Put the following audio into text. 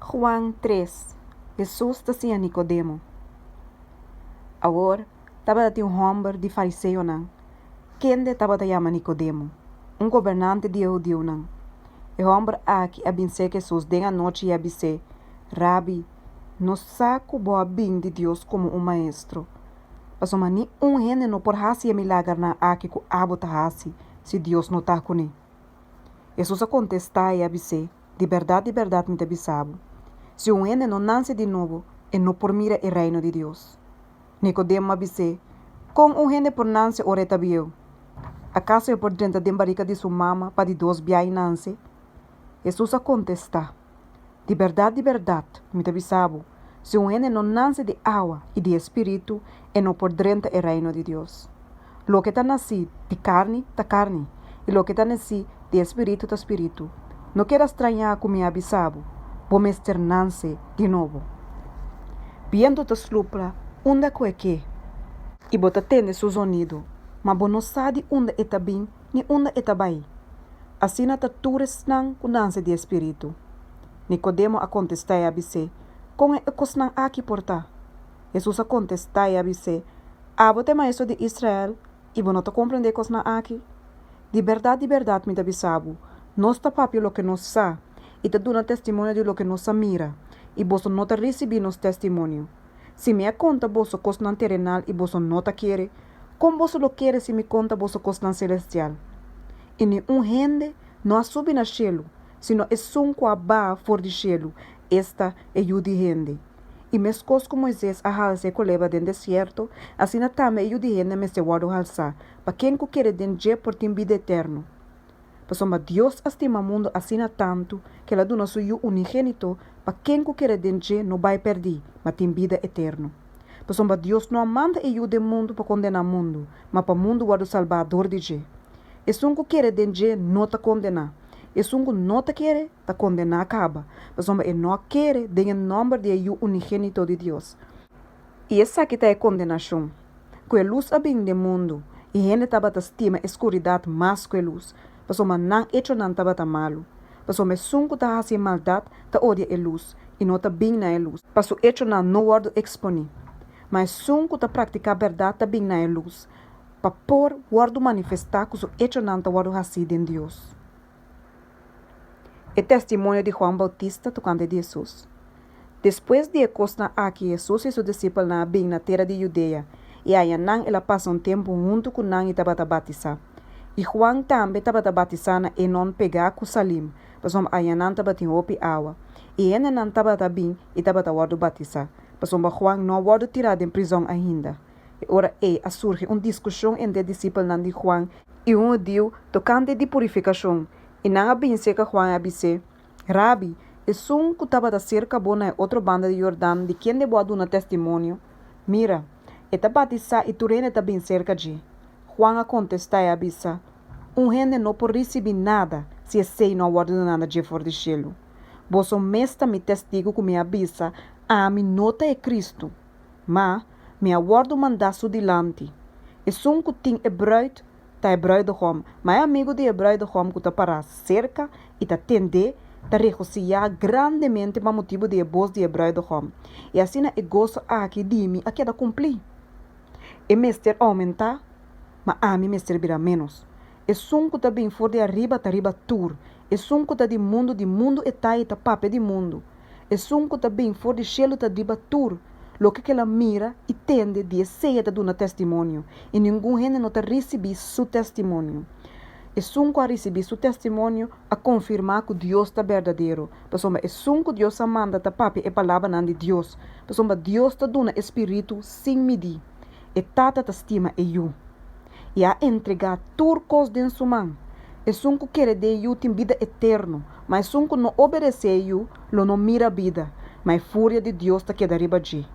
Juan 3, Hesus ta siña Nikodemo. Awor, tabatin un hòmber di fariseonan, kende tabata yama Nikodemo, un gobernante di e hudiunan. E hòmber akí a bin serka Hesus den anochi i a bis'é, Rabi, nos sa ku bo a bin di Dios komo un maestro, pasobra ni un hende no por hasi e milagernan akí ku abo ta hasi si Dios no ta kuné. Hesus a kontestá i a bis'é, Di bèrdat, di bèrdat mi ta bisa bo, si un hende no nase di nobo, e no por mira e Reino di Dios. Nikodemo a bis'é, Kon un hende por nase ora e ta bieu? Akaso e por drenta den barika di su mama pa di dos bia i nase? Hesus a kontestá, Di bèrdat, di bèrdat, mi ta bisa bo, si un hende no nase di awa i di e spiritu, e no por drenta e Reino di Dios. Loke ta nasí di karni ta karni, i loke ta nasí di e spiritu ta spiritu. No keda strañá ku mi a bisa bo, Bo mester nase di nobo. Bientu ta slupla unda ku e ke, i bo ta tende su zonido, ma bo no sa di unda e ta bin ni unda e ta bai. Asina ta tur esnan ku nase di e spiritu. Nikodemo a kontestá i a bis'é, Kon e kosnan aki por ta? Hesus a kontestá i a bis'é, Abo ta e maestro di Israel i bo no ta komprendé e kosnan aki? Di bèrdat, di bèrdat mi ta bisa bo, nos ta papia loke nos sa i ta duna testimonio di loke nos a mira, i boso no ta risibí nos testimonio. Si mi a konta boso kosnan terenal i boso no ta kere, kon boso lo kere si mi konta boso kosnan selestial? I niun hende no a subi na shelu, sino esun ku a baha for di shelu, esta, e Yu di hende. I meskos ku Moises a halsa e kolebra den desierto, asina tambe e Yu di hende mester wòrdu halsá, pa ken ku kere den dje por tin bida eterno. Pasobra Dios a stima mundu asina tantu ku el a duna su Yu unigénito pa ken ku kere den dje no bai pèrdí, ma tin bida eterno. Pasobra Dios no a manda e Yu den mundu pa kondená mundu, ma pa mundu wòrdu salbá dor di dje. Esun ku kere den dje no ta kondená. Esun ku no ta kere, ta kondená kaba, pasobra e no a kere den e nòmber di e Yu unigénito di Dios. I esaki ta e kondenashon, ku e lus a bin den mundu, i hende tabata stima e skuridat mas ku e lus, pasobra nan echonan tabata malu. Pasobra esun ku ta hasi e maldat ta odia e lus, i no ta bin na e lus, pa su echonan no wòrdu eksponí. Ma esun ku ta praktiká bèrdat ta bin na e lus, pa por wòrdu manifestá ku su echonan ta wòrdu hasí den Dios. E testimonio di Juan Bautista tokante di Hesus. Despues di e kosnan aki Hesus i su disipelnan a bin na tera di Judea, i ayanan el a pasa un tempu huntu ku nan i tabata batisá. I Juan tambe tabata batisá na Enon pegá ku Salim, pasobra ayanan tabatin hopi awa. I hendenan tabata bin i tabata wòrdu batisá, pasobra Juan no a wòrdu tirá den prizòn ainda. E ora ei a surgi un diskushon entre e disipelnan di Juan i un hudiu tokante di purifikashon, i nan a bin serka Juan i a bis'é, Rabi, esun ku tabata serka bo na e otro banda di Jordan di kende bo a duna testimonio, mira, e ta batisá i tur hende ta bin serka dje. Juan a kontestá i a bisa, Un hende no por risibí nada si esei no a wòrdu duná na dje for di shelu. Boso mes ta mi testigu ku mi a bisa, Ami no ta e Kristu. Ma, mi a wòrdu mandá su dilanti. Esun ku tin e brùit ta e brùidegòm, ma e amigu di e brùidegòm ku ta pará serka i ta tend'é, ta regosihá grandemente pa motibu di e bos di e brùidegòm. I asina e goso aki di mi a keda kumplí. E mester oumentá, ma ami mester bira ménos. Esun ku ta bin for di ariba ta riba tur, esun ku ta di mundu, di mundu e ta i ta papia di mundu. Esun ku ta bin for di shelu ta riba tur loke ku el a mira i tende, di esei e ta duna testimonio, i ningun hende no ta risibí su testimonio. Esun ku a risibí su testimonio a konfirmá ku Dios ta berdadero, pasobra esun ku Dios a manda ta papia e palabranan di Dios, pasobra Dios ta duna e spiritu sin midí. E Tata ta stima e Yu i a entregá tur kos den su man. Esun ku kere den e Yu tin bida eterno, ma esun ku no obedesé e Yu lo no mira bida, ma e furia di Dios ta keda riba dje.